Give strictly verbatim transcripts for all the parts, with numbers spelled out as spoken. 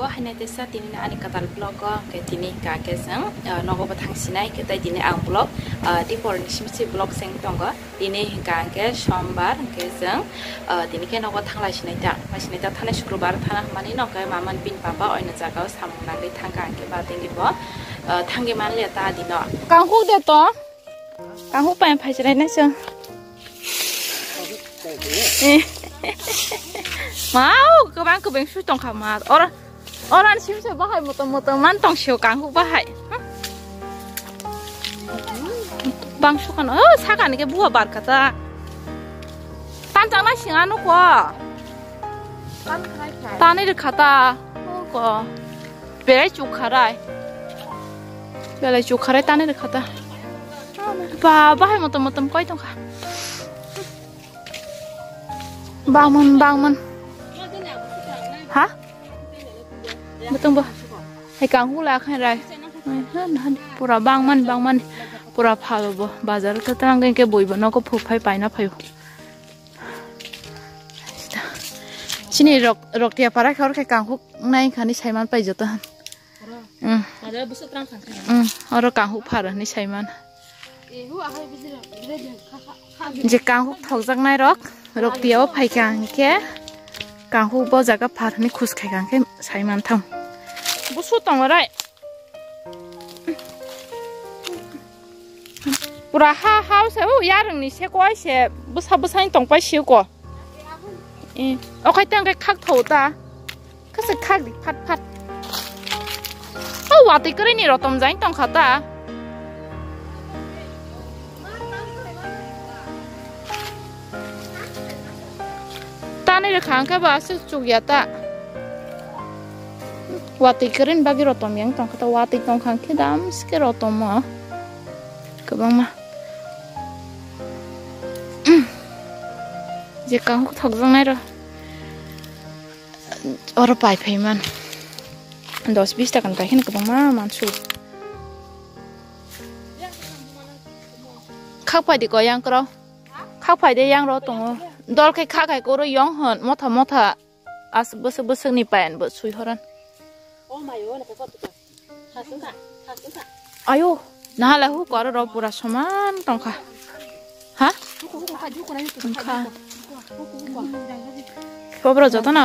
O haino teisa tini ani kwtal vlog o, hwnkhe tini hwnkha khe chwng, ah, nogo bo thang sinai, hwnkhe tei tini ang vlog, ah, dipor ni simi si vlog seng tongo. Tini hwnkha hwnkhe sombar, hwnkhe chwng, ah, tini khe nogo thang lai sinai ta, lai sinai ta thani sukrobar thana hwnmani no hwnkhe mama ni bini papa oino jaga o samung nangwi thangkha, hwnkhe ba tini bo, ah, thangwi manliya ta dino. Kangkuk de to. Kangkuk pai phaichwrai nai chwng. Eh. Mau, kwbang kwbang su tongkha ma. Oro, oro ani simi se bahai motom motom man tong sio kangkuk bahai. Bang su kan, oh, sakani ke buha bar kata. Tan chang nai singa no ko. Tan khnai khai. Tani rwkha ta. Oh, ko. Belai chukharai. Belai chukharai tani rwkha ta. Ba, bahai motom motom koi tongkha. Bangman, bangman. Ha? Motom bo. Hai kangkuk la khan rai. Hai, han, han. Pura bangman, bangman. Pura phalo bo. Bazar ta tang ke boi bo noko phu phai paina phaio. Chini rok, rok tia para khor khe kangkuk nai khani saiman pai joto han. Mm. Mm, oro kangkuk phar hinwi saiman. Je kangkuk thokjaknai rok, rok tiao phaikha hwnkhe kangkuk bo jaga phar hinwi khus khaikha hwnkhe saiman thang. Busu tongo rai. Pura ha, ha se, o yarwng ni se koi se, bwsa bwsa ni tong pai sio ko. Eh, o khai tang khai khak thau ta. Kasa khak di phat phat. O watwi kwrwi ni rotom jai tong kha ta. Tani rwkha hwnkhe bo aswk chukya ta. Watwi kwrwini bagwi rotom yang tongkha ta, watwi tongkha hwnkhe dam se khe rotomo kwbangma. Je kahuk thokjaknai rw oro pai phaiman dos bis taka ni pai kheno kwbangma mansu. Khak phai di ko yang kro. Khak phai de yang ro tongo. Dol khe khak hai koro yong hwn motha motha. As bwswk bwswk ni payan bo sui horan. Ayo, nahala hu koro ro pura soman tongkha. Ha? Wngkha. Kobro jotono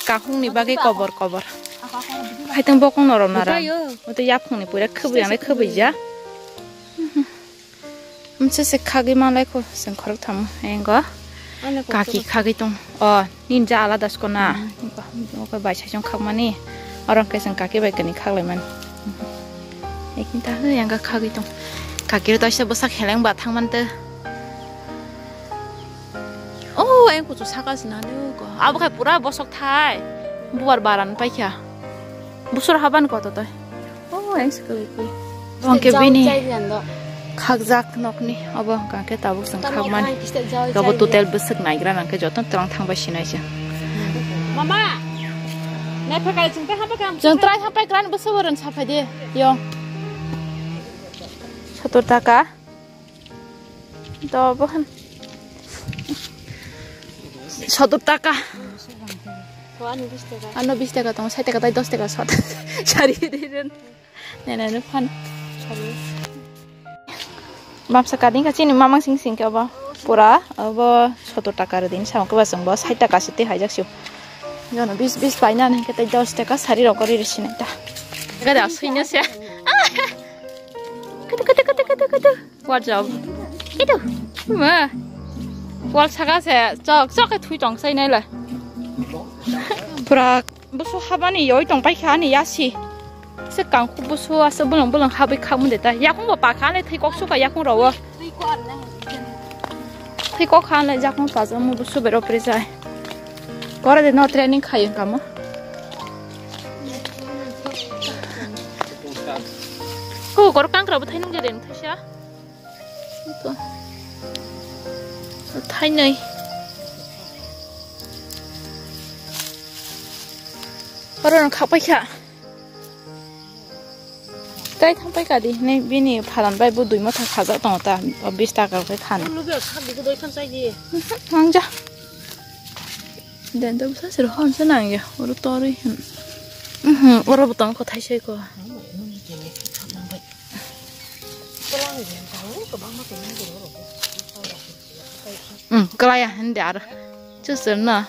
kakhungni bagwi kobor kobor. Haiteng bokong norok nara. Ote yaphungni pura khwbwi anai khwbwi ja. Mse se khagwi manlai kho, seng khorok thamo, engo. Kaki khagwi tong. O, ninja alada skona. Oke, bai sai jong khagmani. Oro khe seng kaki bai kani khaglai mani. Ekin ta hwng yang khagwi tong. Kaki ro taisa bwsak heleng ba thangman te. O, eng kuchu saka sina de ko. Abo khai pura bosok thai. Bubar baran paikha. Busur haban ko to toi. Oh, eng se koi koi. Bongke bini khagjak nokni obo hwnkha khe tabuk chwng khagmani. Obo total bwswk naigra nangkhe joto twlang thangbai sinai se. Mama, nai phakai chwng tei hapai kam. Chwng trai hapai kran bwswk ron saphai de yong. Sotor taka. Do bohan. Sotor taka. Ano bis taka tong, sai taka tai dos taka sot. Sari de ren. Nene no phan. Mamsa kading ka chini mamang sing sing ke obo. Pura obo sotor taka re din, samo ke basong bo sai taka siti haijak siu. Jono bis bis paina nang ke tai dos taka sari rok ri sinai ta. Kada suina se. Katu katu katu katu katu. Wal jawab. Itu. Ma. Wal saka se chok chok ke thui tong sai nai la. Pura busu habani yoi tong pai kha ni yasi. Se kangkhu busu ase bulung bulung habwi khak mun de ta. Yakung bo pa kha le thai kok suka yakung ro. Thai kok kha le jakung pa jamu busu bero pre jai. Kore de no training khai kamo. Ko kor kangkra bo thai nung de den thaisa. Ito. Thainai. Oro no khapai kha. Tai thampai kha di, ne bini phalan bai bo dui motha khajak tongo ta, o bis taka bai khani. Ang ja. Den to sa sir hon sa nang ya, oro tori. Mhm, oro bo tong ko thaisoi ko. Hmm, kwlaya hindi ar. Chusur no.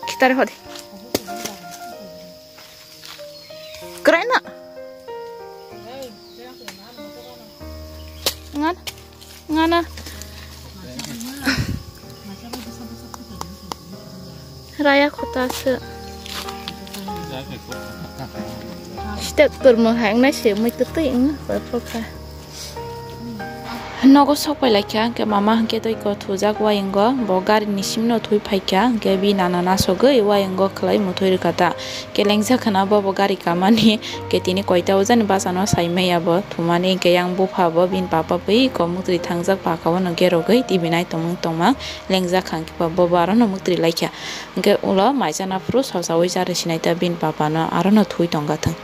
Kitare hodi. Kwrai no. Ngan. Ngana. Raya khota se. Step kurmo hai nai se mui tu tui ing koi pokha. Nogo sok pai lai kha, hwnkhe mama hwnkhe tei ko thujak wayungo, bo gari ni simi no thui phai kha, hwnkhe bini nana nasogwi wayungo khwlai muthoi rwkha ta. Kelengjak khwna bo, bo gari kamani, ke tini koita ujani bachano sai maya bo thumani, hwnkhe yang bupha bo bini papa bai ko muktwi thangjak paka o no gerogwi T V nai tongmung tongma lengjak kha, hwnkhe bo, bo arono muktwi lai kha. Hwnkhe ulo maisana phuru sosaui jare sinai ta bini papa no arono thui tongga thwng.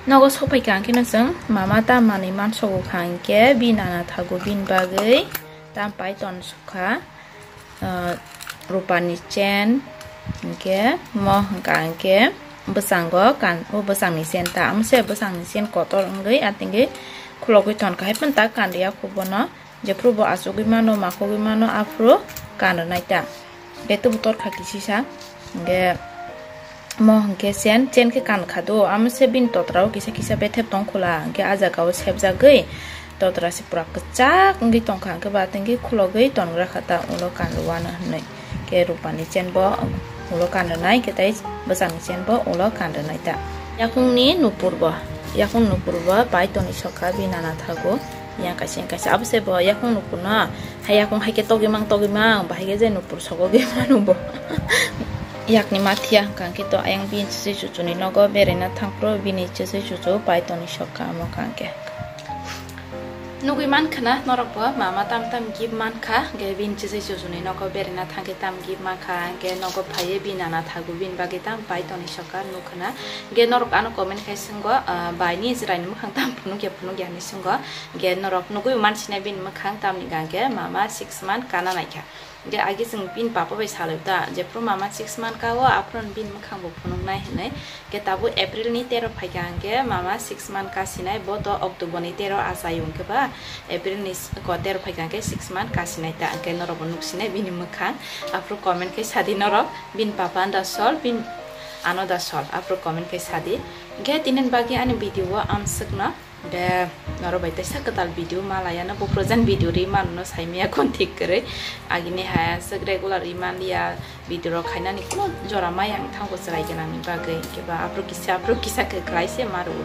Nogo sopai kha hwnkhe no chwng mama ta manwi mansogo kha, hwnkhe bini nana thago bini bagwi tam pai ton sukha. Ah, rupani chain, hwnkhe mo hwnkha hwnkhe bwskango kan-, o bwskangni chain ta, amo se bwskangni chain kotor wngwi, atingwi khulogwi tonkha, hai phano ta kanriya kho bono, jephru bo achugwi mano, makhogwi mano, aphuru kanrwnai ta. Hwnkhe tubu torkha kisisa, hwnkhe mo hwnkhe chain, chain khe kan kha do, amo se bini totra o kisa kisa bethep tong khula, hwnkhe ah jaga o sepjagwi totra se pura kwchak wngwi tongkha, hwnkhe ba tengkhe khulogwi tongra kha ta ulo kan rwano hwnwi. Khe rupani chain bo ulo kan rwnai, khe tei bwsakni chain bo ulo kan rwnai ta. Yakungni nupur bo, yakung nupur bo pai toni sokha bini nana thago, yang kaisa yang kaisa abo se bo yakung nupur no. Hai yakung hai khe togimang togimang, bahai khe je nupur sogogwi mano bo. Yakni mathiya hwnkha khe to ayang bini chwswi chuchuni nogo beraina thangphuru bini chwswi chuchu pai toni sokha amo hwnkha khe. Nugwi mankha na norok bo mama tam tam gift mankha, hwnkhe bini chwswi chuchuni nogo beraina thangkhe tam gift mankha, hwnkhe nogo phaiwi bini nana thago bini bagwi tam pai toni sokha nukha na. Hwnkhe norok ano comment khai swngo, ah, bai ni chwraini mwkhang tam phunukya phunukya hinwi swngo. Hwnkhe norok nugwi mansinai bini mwkhang tamni hwnkhe mama six month kana naikha. Hwnkhe agi chwng bini papa bai salai ta, jephru mama six month ka o, aphuru bini mwkhang bo phunuknai hinwi. Hwnkhe tabuk April ni tero phaikha hwnkhe mama six month kasinai, bo to October ni tero achai hwnkhe ba April ni s-, ko tero phaikha hwnkhe six month kasinai ta, hwnkhe norok bo nuksinai bini mwkhang. Aphuru comment khe sadi norok, bini papa da sol, bini ano da sol, aphuru comment khe sadi. Hwnkhe tini bagwi ani video o amswkno. De norok bai teisa kwtal video malaya no, bo present video ri mano no saimaya kon thik kwrwi. Agini hai aswk regular ri manliya, video rok khainani kuno jora maya wng thango chwrai gwnangni bagwi, hwnkhe ba aphuru kisa aphuru kisa kwklai se ma rwo.